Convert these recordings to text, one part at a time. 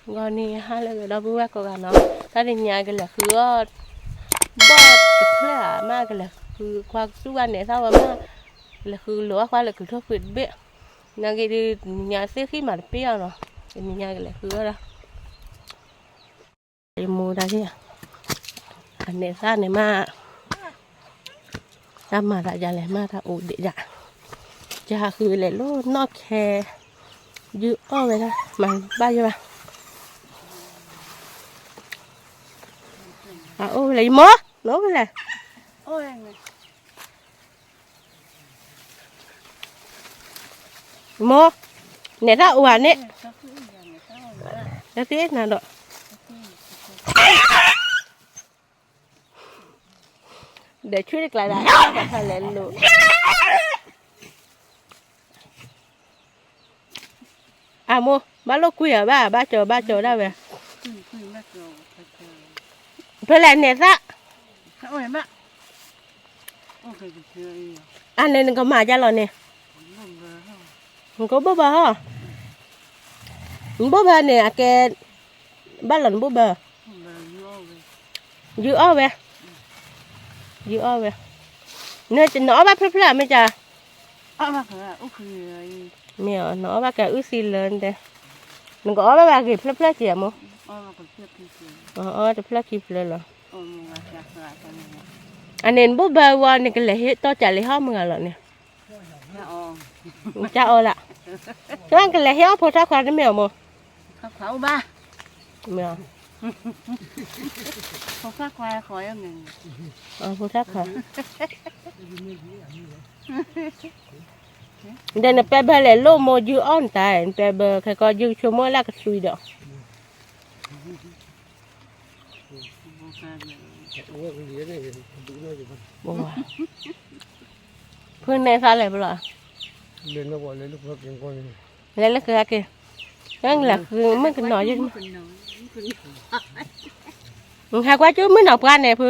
ဂီၤနံၤဟါလၢအဂ့ၤ ဒီပုၢ်ဝဲၢ်ကိးဂၤနီၤ, တၢ်တနံၤညါကလဲၤဃုအီၣ် ဘီၣ်တဖျၢၣ်ဧါ, မ့ၢ်ကလဲၤဃုခွါကစူၢ်ဘၣ်နဲၣ်သၣ်ဝဲမ့ၢ်, ကလဲၤဃုလိာ်အီၣ်ခွါလၢကုးထိၣ်ဖှံးတဘ့ၣ်, နာ်က့ဒုး နံၤညါသ့ၣ်ဃံမးတပ့ၢ်အီၤနီၤ, တနံၤညါကလဲၤဃုအီၣ်ဒၣ် ယမိၢ်တၢ်သ့ၣ်ဧါ, အနဲၣ်သၣ်န့ၣ်မး, တၢ်မၤသးဒ်လဲၣ်မး တၢ်အိၣ်ဒံးဒၣ်, ယဟးဃုလဲၤလိာ်နီၢ်ခဲ, ယုၢ်အီၣ်ဝဲဒၣ် မၤဘၣ်ယဘၣ်, အအိၣ်ဖဲလဲၣ် ယမိၢ် နအိၣ်ဖဲလဲၣ် မိၢ်, နဲၣ်သၣ်အိၣ်ဧါန့ၣ်, တသ့နၤဒီး, ဒီးဆူတကျါဒၣ်, လဲၤလိာ်, အမိၢ် ဘၣ်လိာ်ကွံာ်ဧါဘၣ်, ဘၣ်ကၠီၤဘၣ်ကၠီၤဒၣ်ဝဲ, ဖဲလဲၣ်နဲၣ်သၣ် အန့ၣ်နကမၤဒ်လဲၣ်န့ၣ်, နကဘိၣ်ဘၣ်ဟီ, နဘိၣ်ဘၣ်န့ၣ် အကဲ, ဘၣ်လီၤနဘိၣ်ဘၣ်, ယုၢ်အီၣ်ဝဲ, ယုၢ်အီၣ်ဝဲ, နအီၣ်ဘၣ်ဖျၢၣ်ဖျၢၣ်မ့ၢ်က, မ့ၢ်နအီၣ်ဘၣ်ကအုၣ်သံလၢနတဲ, နကအီၣ်ဘၣ်ဘၣ်ဂ့ၤဖျၢၣ်ဖျၢၣ်က့ၤအမိၢ်, အီၣ်တဖျၢၣ်ခံဖျၢၣ်လီၤ, အန့ၣ်နဘိၣ်ဘၣ်ဝံၤ နကလဲၤဟ့ၣ်တီၢ်ကးလဲၤဟီၣ်မုၢ်ဂၤလီၤန့ၣ်, ကၢ်အီၣ်လၢ, ကလဲၤဟ့ၣ်အီၣ်ဖိထၣ်ခွါတမ့ၢ်အမိၢ်, ဖိထၣ်ခွါ, ဒီးနပဲဘၢလဲၤလိာ်မိၢ်ယုၢ်အီၣ်နတၢ်, နပဲဘၢခဲကီယုၢ်ဆိကမိၣ်လၢကသွံဒီး, ဖုနဲၣ်သၣ်လဲၤပလီၤ, လဲၤလၢကက့ၤ, လဲၤဃုမုၣ်ကနီၤယဲ, ဟဲကွၢ်ကၠူမုၣ်နီၤပှၢ်န့ၣ်ဖု,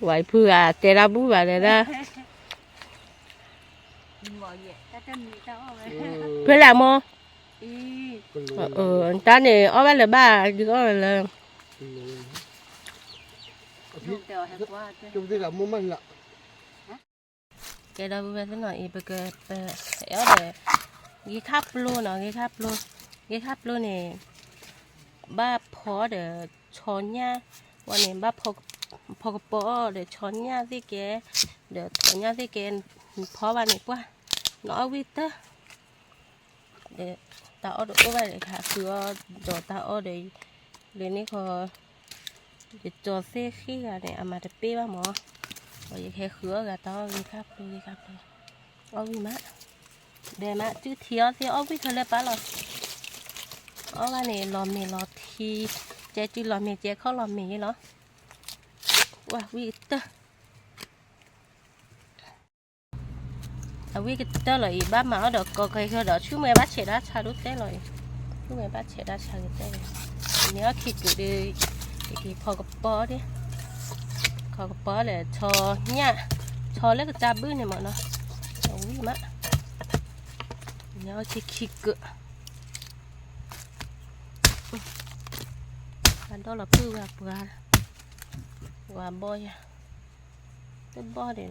ဝဲဖုဧါ တဲတၢ်ဘူၣ်ဘၣ်ဒီးဒၣ်, ဖဲလဲၣ်မိၢ်, တၢ်န့ၣ်အီၣ်ဘၣ်လၢၤဘၣ် ဒုးအီၣ်လၢၤလၢ ကဲဒီပုၢ်ဝဲၢ်သ့ၣ်နီၤအံၤ ပက, ပအဲၣ်အီၣ်ဒီး ဂ့ၤခါပျိနီၤ, ဂ့ၤခါပျိ, ဂ့ၤခါပျိန့ၣ် ဘၣ်ဖီဒီးဆီညၣ်, ဝဲန့ၣ်ဘၣ်ဖီကပီၤဒီးဆီညၣ်သ့ၣ်ကဲ, ဒီးဆီညၣ်သ့ၣ်ကဲ, ဖီဘၣ်န့ၣ်ပှၢ်, နအီၣ်ဝံၣ်တၢၢ် ဒီးတၢ်အီၣ်တအိၣ်ဘၣ်ဒီး ကဟးဃုအီၣ်ဒီးတၢ်အီၣ်ဒီး, လၢန့ၣ်ခီ, ယကၠီၤသ့ၣ်ဃံဂၤန့ၣ် အမၤတပ့ၢ်ဘၣ်မး, ဒီးယကဟဲဃုအီၣ်ဂၤတၢ်အီၣ်ဂ့ၤခါပျိဂ့ၤခါပျိ, အီၣ်ဝံၣ်မး, ဒီးမး စုထံအီၣ်သ့ၣ်အီၣ်ဝံၣ်ခဲလၢာ်ပၢ်လီၤ, အီၣ်ဘၣ်န့ၣ် လီၤမ့ၤလီၤထံ, ကဲစုလီၤမ့ၤကဲခီၣ်လီၤမ့ၤယဲလီၤ, ဝံၣ်ကတၢၢ် အဝံၣ်ကတၢၢ်လီၤအံၤ ဘၣ်မၤအီၣ်ဒီးကီခဲခဲဒီး ဆူမဲာ်ဘၣ်ဆဲးတၢ်ဆါဒိၣ်တဲလီၤအံၤ, ဆူမဲာ်ဘၣ်ဆဲးတၢ်ဆါဒိၣ်တဲလီၤ, မ့ၢ်အီၣ်ခံကုာ်ဒီး, ယက့ၤဖီကပီၤဒီး, ဖီကပီၤဒီး ဆီညၣ်, ဆီလၢကစၢ်ဘုၣ်န့ၣ်မ့ၢ်နီၤ, အဝံၣ်မး, မ့ၢ်အီၣ်ခံခံကုာ်, အဒီၣ်လီၤဖုၣ်ဝဲပှၤ, ဝဲဘီၣ်ယၤ, တဘီၣ်ဒံးဒၣ်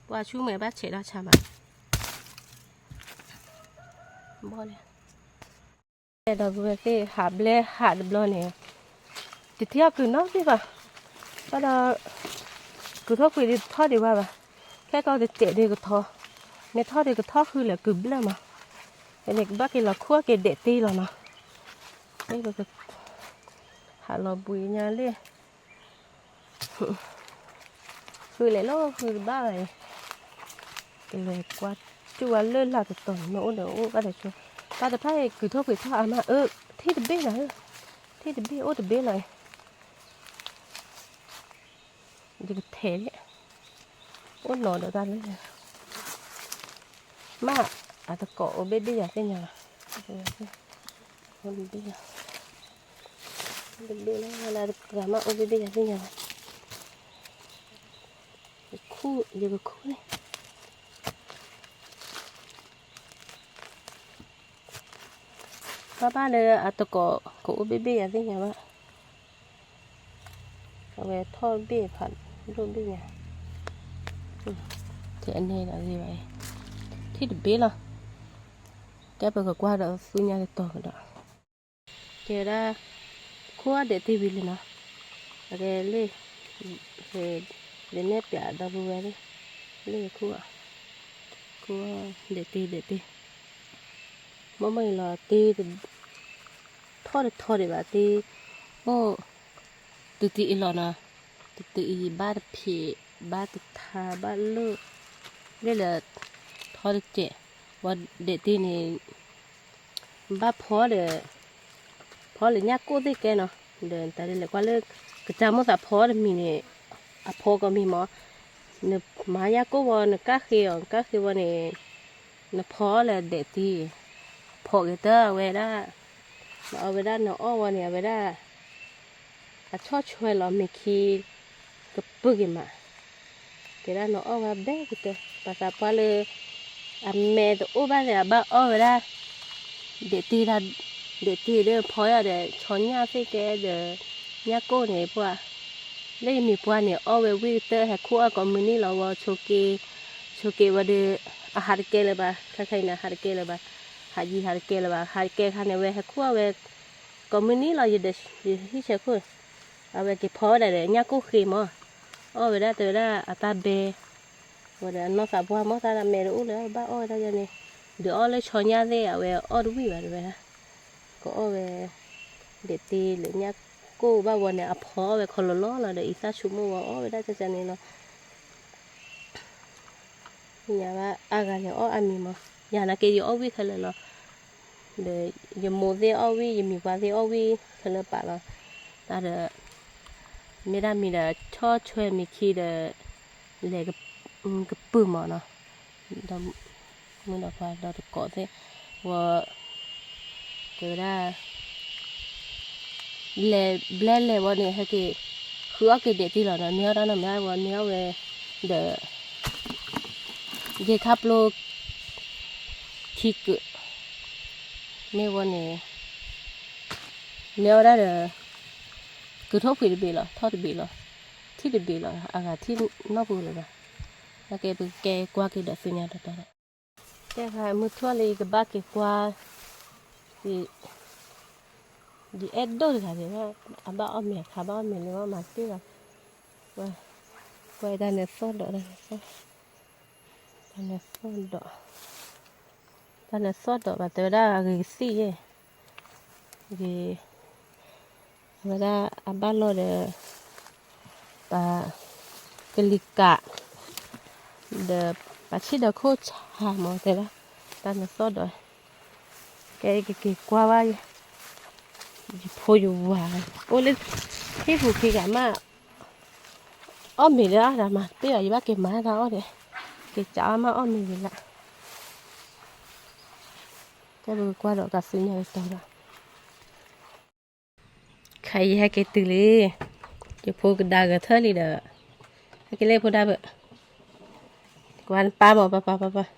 ပှၤဆူမဲာ်ဘၣ်ဆဲးတၢ်ဆါမး, ဘီၣ်လံ, ဒီပုၢ်ဝဲၢ်သ့ၣ် ဟးဘျဲဟးတဘျီန့ၣ်, တထံၣ်အီၣ်ကုာ်နီတဘ့ၣ်ဘၣ်, ဘၣ်ဒီး, ကုာ်ထီၣ်ကွံာ်ဒုးထီၣ်ဒံးဝဲဘၣ်, ခဲကီၢ်တတဲာ်ဒုးကထီ, မ့ၢ်ထီၣ်ဒုးကထီၣ်ဃုလၢကုာ်ဘျၢၣ်မး, ဖဲန့ၣ်ကဘၣ်က့ၤလီၤခိၣ်က့ၤဒဲးတ့လီၤနီၤ, မ့ၢ်ပက, ဟးလီၤဘှံးညါလံ ဃုလဲၤလီၤဃုတဘၣ်ဘၣ်အံၤ, ကလဲၤကွၢ်ကၠူၣ်ဝဲလၢလာ်တတီၤန့ၣ် မ့ၢ်အိၣ်ဒီးအိၣ်ဘၣ်ဒီးဆိ, တၢ်တဖၣ်အံၤကုာ်ထီၣ်ကွံာ်ထီၣ်အါမး, ထံၣ်တဘ့ၣ်လီၤ, ထံၣ်တဘ့ၣ်အိၣ်တဘ့ၣ်လီၤအံၤ, ယကထဲးဒၣ်, အိၣ်နီၤဒီးတၢ်လၢ မ့ၢ်အတကိးအိၣ်ဘ့ၣ်ဘ့ၣ်ယၤသ့ၣ်ညါလီၤ, အိၣ်ဘ့ၣ်, အိၣ်ဘ့ၣ်လီၤ, တဂၤမ့ၢ်အိၣ်ဘ့ၣ်ဘ့ၣ်ယၤသ့ၣ်ညါလီၤ, ယကခူၣ်န့ၣ်, ဘၣ်ဘၣ်လၢအတကိးကအိၣ်ဘ့ၣ်ဘ့ၣ်ယၤသ့ၣ်ညါဘၣ်, အဝဲထီၣ်ဘ့ၣ်ဖးဒိၣ်ဘ့ၣ်ညါ, ထဲအန့ၣ်ဒီးဂ့ၤဘၣ်, ထံၣ်တဘ့ၣ်လီၤ, ကဲပကကွၢ်ဒီးသူညါတတီၤကဒီး, ကဲဒၣ်, ခိၣ်အဒဲးတ့ၢ်ဝံၤလံနီၤ, အကဲလ့ၣ်, ဒ်န့ၣ်ပျးဒီပုၢ်ဝဲၢ်လံ, လ့ၣ်ခိၣ်, ခိၣ်ဒဲးတ့ၢ်ဒဲးတ့ၢ် မ့ၢ်မ့ၢ်အံၤလီၤ တ့, ထီၣ်တထီဒံးဘၣ်တ့, အိၣ်, တုၤတ့ၢ်အံၤလီၤနီၤ, တုၤတ့ၢ်အံၤဘၣ်တဖံး, ဘၣ်တထါဘၣ်လၢ, လၢလၢ, ထီတစဲး, ဝဲဒဲးတ့ၢ်န့ၣ်, ဘၣ်ဖီဒီး, ဖီလၢညၣ်ကိၢ်သ့ၣ်ကဲနီၤ, ဒီးတၢ်ဒ်လဲၣ်ကွၢ်လၢ, ကစၢ်မိၣ်သးဖီတမံၤန့ၣ်, အဖီကီးမံၤမး, နမၤညၣ်ကိၢ်ဝဲ နကၣ်ဃ့အီၤ နကၣ်ဃ့ဝဲန့ၣ် နဖီလၢဒဲးတ့ၢ်, ဖီက့ၤတၢ်အဝဲဒၣ်, အဝဲဒၣ်နအီၣ်ဝဲန့ၣ် အဝဲဒၣ်, အဆီၣ်ဆွဲလီၤမ့ၢ်ခံ, ကပုၢ်က့ၤမး, ကဲဒၣ်နအီၣ်ဝဲဘဲကတၢၢ် ပှၤသးပှၢ်လၢ, အမဲာ်တအိၣ်ဘၣ်သ့ၣ်အဘၣ်အီၣ်ဝဲဒၣ်, ဒဲးတ့ၢ်ဒၣ်, ဒဲးတ့ၢ်ဒီးဖီယီၤဒီးဆီညၣ်သ့ၣ်ကဲဒီး, ညၣ်ကိၢ်န့ၣ်ပှၤ လၢယမံၤပှၢ်န့ၣ် အီၣ်ဝဲဝံၣ်ကတၢၢ် ဟဲခိၣ်အကိးမုၢ်နံၤလီၤဝဲ ဆိးက့, ဆိးက့ဝဲဒီး, အဟးတကဲလၢၤဘၣ် ခဲခါအံၤန့ၣ် ဟးတကဲလၢၤဘၣ်, ဟးယံၤဟးတကဲလၢၤဘၣ် ဟးတကဲခါန့ၣ် ဝဲဟဲခိၣ်အဝဲ, ကိးမုၢ်နံၤလီၤ ယဟံၣ်ဆဲးခိၣ်, အဝဲက့ၤဖီဝဲဒၣ်ဒီးညၣ်ကိၢ်ဃ့မး, အီၣ်ဝဲဒၣ်တဲဝဲဒၣ်အတၢ်ဘဲ ဝဲဒီးအနီၢ်သးပှၢ်မ့ၢ်သးမဲာ်တအိၣ်လၢၤဘၣ်အီၣ်ဝဲဒၣ်ယၤန့ၣ်, ဒုးအီၣ်လၢဆီညၣ်သ့ၣ် အဝဲအီၣ်တဝံၣ်ဘၣ်တဲဝဲဒၣ်, ကအီၣ်ဝဲ, ဒဲးတ့ၢ်လၢညၣ်ကိၢ်ဘၣ်ဝဲန့ၣ် အဖီအီၣ်ဝဲခီလီၤလီၤလီၤဒီးအံသၣ်ဆိကမိၣ်ဝဲအီၣ်ဝဲဒၣ်န့ၣ်လီၤ သ့ၣ်ညါဘၣ်အါဂၤန့ၣ်အီၣ်အါမံၤမး, ယၤနာ်က့ယအီၣ်ဝံၣ်ခဲလၢာ်လီၤ, ဒီးယမိၢ်သ့ၣ်အီၣ်ဝံၣ် ယမံၤပှၢ်သ့ၣ်အီၣ်ဝံၣ်ခဲလၢာ်ပာ်လီၤ, တၢ်ဒီး, မ့ၢ်ဒၣ်မံၤဒီးဆီၣ်ဆွဲမ့ၢ်ခံဒီး, လဲၤ, ကပုၢ်မးနီၤ, ဒီး, မုၣ်ဒီးပှၤဒီးတကိးသ့ၣ်, ဝဲ, တဲဝဲဒၣ် လဲၤဘျဲလဲၤဝဲန့ၣ် ဟဲက့ၤ, ဃုအီၣ်က့ၤဒဲးတ့ၢ်လီၤဒီး မ့ၢ်အီၣ်တၢ်နီတမံၤဝဲ မ့ၢ်အီၣ်ဝဲ, ဒီး, ယ့ခါပျိ, ခံကုာ်, မ့ၢ်ဝဲန့ၣ်, လဲၤအီၣ်ဒၣ်ဒီး, ကုာ်ထီၣ်ဖှံတဘ့ၣ်လီၤ ထီၣ်တဘ့ၣ်လီၤ, ထံၣ်တဘ့ၣ်လီၤ အဂၤထံၣ်နီၢ်ပူၤလၢၤဘၣ်, နာ်က့ပကဲကွၢ်က့ၤဒီးသ့ၣ်ညါတတီၤဒီး, တဲခါမုၢ်ထီၣ်လၢယကဘၣ်က့ၤကွၢ် ယအဲၣ်ဒိၣ်တဂၤန့ၣ်, အဘၣ်အီၣ်မ့ၤအခါ ဘၣ်အီၣ်မ့ၤလၢဘၣ်မၤတ့ၢ်ဘၣ်, ကွၢ်တၢ်န့ၣ်သီၣ်ဒီး, တၢ်န့ၣ်သီၣ်ဒီး, တၢ်န့ၣ်သီၣ်ဒီးဘၣ်တဲဝဲဒၣ်အဂ့ၤကသံၣ်ယဲၢ်, ဂ့ၤ, အဝဲဒၣ်အဘၣ်လီၢ်ဒီး, ပှၤ, ကလံၤကး, ဒီးပှၤဆံၣ်ဒီးခိၣ်ဆါမးတဲဒၣ်, တၢ်န့ၣ်သီၣ်ဒီး ကဲကက့ၤကွၢ်ဘၣ်, ယဖိယဝၤ, အိၣ်လၢ, ဟံၣ်ပူၤခံဂၤမး, အီၣ်မ့ၤလၢအါဒၣ်မးတ့ၢ်ဘၣ် ယဘၣ်က့ၤမၤတၢ်အီၣ်ဒီး, က့ၤကးအီၣ်မးအီၣ်မ့ၤဝံၤလၢ, ကဲပကကွၢ်ဒီးကးသ့ၣ်ညါတတီၤဒီး ခါအံၤဟဲက့ၤတုၤလံ, ယဖိကဒါဂဲၤထၢၣ်လံဒီး, ဟဲက့ၤလၢဖိဒါဘၢၣ်, ကွၢ်နပၢ်မး ပၢ်ပၢ်ပၢ်ပၢ်, ပၢ်ပၢ်,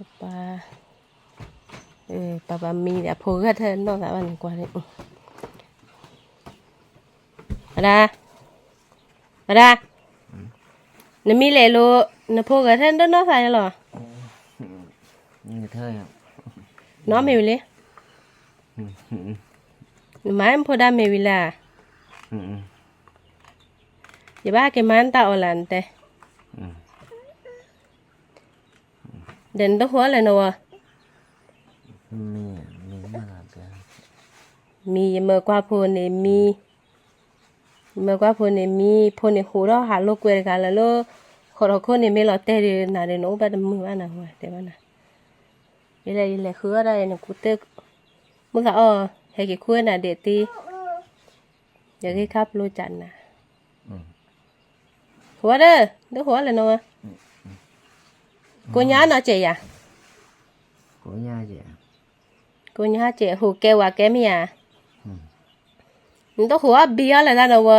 ပၢ်ပၢ်မံဒီးအဖိဂဲၤထၢၣ်နီၢ်သးဘၣ်န့ၣ်ကွၢ်န့ၣ်, ပၢ်ဒါ, ပၢ်ဒါ, နမံလဲၣ်လိၤ, နဖိဂဲၤထၢၣ်ဒိၣ်နီၢ်သးန့ၣ်လီၤ, နီၢ်မ့ၢ်ဝံၤလံ နမၤဖိဒါမ့ၢ်ဝံၤလၢ်, ယဘၣ်က့ၤမၤနတၢ်အီၣ်လၢနတဲ, ဒီးနတဟူးလဲၣ်နဝဲ, မံယမၢကွၢ်ဖိန့ၣ်မံ, ယမၢကွၢ်ဖိန့ၣ်မံ, ဖိန့ၣ်ဟူးထီၣ်ဟးလိာ်ကွဲတဂၤလၢ်လၢ, ဃီထီၣ်ခိၣ်န့ၣ်မ့ၢ်လီၤတဲာ်ဒီးနၤဒီးနအိၣ်ဘၣ်တမုာ်ဘၣ်နၤဝဲတဲဘၣ်နၤ, ယလဲၤယလဲၤဃုအီၣ်ဒၣ်နကူတၢၢ်, မုၢ်သးအီၣ်, ဟဲက့ၤခူၣ်ဝဲနၤဒဲးတ့ၢ်, ယဂ့ၢ်ခါပျိကနၤ, ဟူးဒီး, ဒ်ဟူးလဲၣ်နဝဲ, ကိညါနီၢ်စဲးယၤ, ကိညါစဲးဟူးကဲဝဲကဲမ့ၢ်ယၤ, နတဟူးအီၣ်ဘံအီၣ်လဲၣ်တၢ်နဝဲ,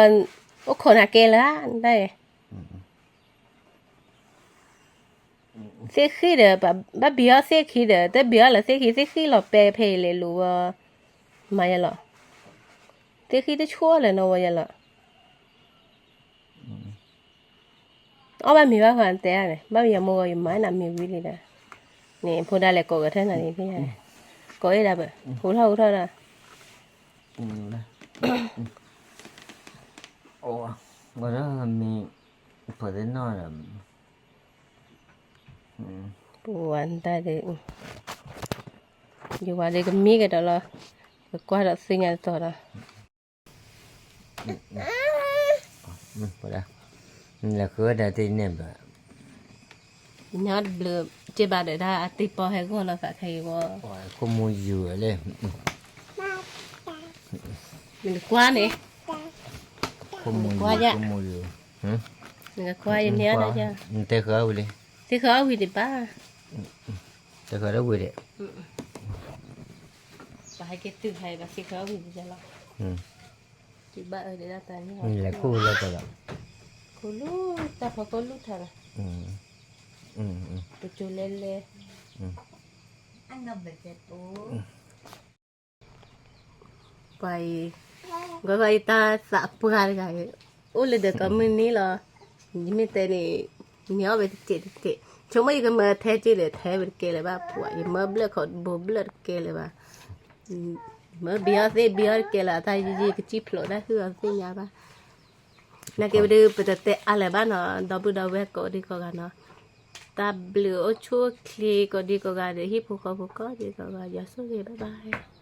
အိၣ်ခိးနၤကဲလၢၤ, တၢ်အံၤ သ့ၣ်ဃံဒီး ဘၣ်ဘံအီၣ်သ့ၣ်ခံဒီး တဘံအီၣ်လၢသ့ၣ်ခံ သ့ၣ်ဃံလီၤပဲာ်ဖဲအံၤလဲၤလိၤဝဲ, မၤယဲလီၤ, သ့ၣ်ဃံတဆိလၢၤနီၤဝဲယဲလီၤ, အီၣ်ဘၣ်မ့ၤဘၣ်ဃးတဲန့ၣ် ဘၣ်မ့ၤယမိၢ်ဂီၤယမၤနၤမ့ၤဝံၤလံဒီး, န့ၣ်ဖိဒါလဲၤကိးကထၢနၤလံဖဲယၤန့ၣ်, ကိးအ့ၣ်ဒၣ်ဘၣ်, ဟူထီၣ်ဟူထီၣ်ဒီး, ဝဲဒၣ်မ့ၤ, ဖိသ့ၣ်နီၣ်ဒီး ပဝဲတၢ်ဒုး, ယဝၤဒုးကမံကဒီးလီၤ, ကကွၢ်ဒီးသ့ၣ်ညါတတီၤဒီး, လဲၤဃုဝဲဒၣ်တန့ၢ်ဘၣ်, ညါတဘျုး, က့ဘၣ်ဒီးဒၣ်အတ့ပီဟဲဂီၢ်လီၤသးခဲအံၤဝဲ, ခိၣ်မူယူၤလၢ, နကကွၢ်န့ၣ်, ခိၣ်မူယူၤ, ခိၣ်မူယူၤ, နကကွၢ်ယန့ၢ်အီၣ်ဒၣ်ယၤ, နတဲဃုအီၣ်ဝံၤလံ, တဲဃုအီၣ်ဝံၤဒံးဘၣ်, တဲဃုအီၣ်ဝံၤဒံး, ပဟဲက့ၤတုၤဖဲအံၤဘၣ် တဲဃုအီၣ်ဝံၤဒံးလီၤ, တုၤဘၣ်အၢဒံးဒၣ်တၢ်န့ၣ်, လဲၤခိၣ်လၢကီးဒီး, ခိၣ်လူၢ်, တၢ်ဖီခိၣ်လူၢ်ထါလီၤ, ပကၠိလဲၤလဲၤ, ပှၤအံၤ, ကွၢ်ကွၢ်ယတၢ်သးပှၢ်တဂၤအံၤ, အိၣ်လၢဒီးကိးမုၢ်နံၤလီၤ, ယမ့ၢ်တဲန့ၣ်, မ့ၢ်အီၣ်ဝဲတကဲးတကဲး, ဆိကမိၣ်ယကမၢထဲက့ၤလဲၣ် ထဲဝဲတကဲလၢၤဘၣ်, ပှၤယမၢဘျၢၣ်ခီဘိဘျၢၣ်တကဲလၢၤဘၣ်, မၢဘံအီၣ်သ့ၣ်ဘံအီၣ်တကဲလၢၤ, အတၢ်ယံာ်ယံာ်ကစံၣ်ဖျိးတၢ်ဟုၣ်အီၤသ့ၣ်ညါဘၣ်, နာ်က့ဝဲဒၣ်ပတတဲအါလၢၤဘၣ်နီၤ, ဒီပုၢ်ဒီဝဲၢ်ကိးဒံကိးဂၤနီၤ, တၢ်ဘျုးအိၣ်ဆူၣ်အိၣ်ချ့ကိးဒံကိးဂၤဒီး ဟံၣ်ဖိဃီဖိကိးဒံကိးဂၤ, ယွၤဆိၣ်ဂ့ၤ bye bye.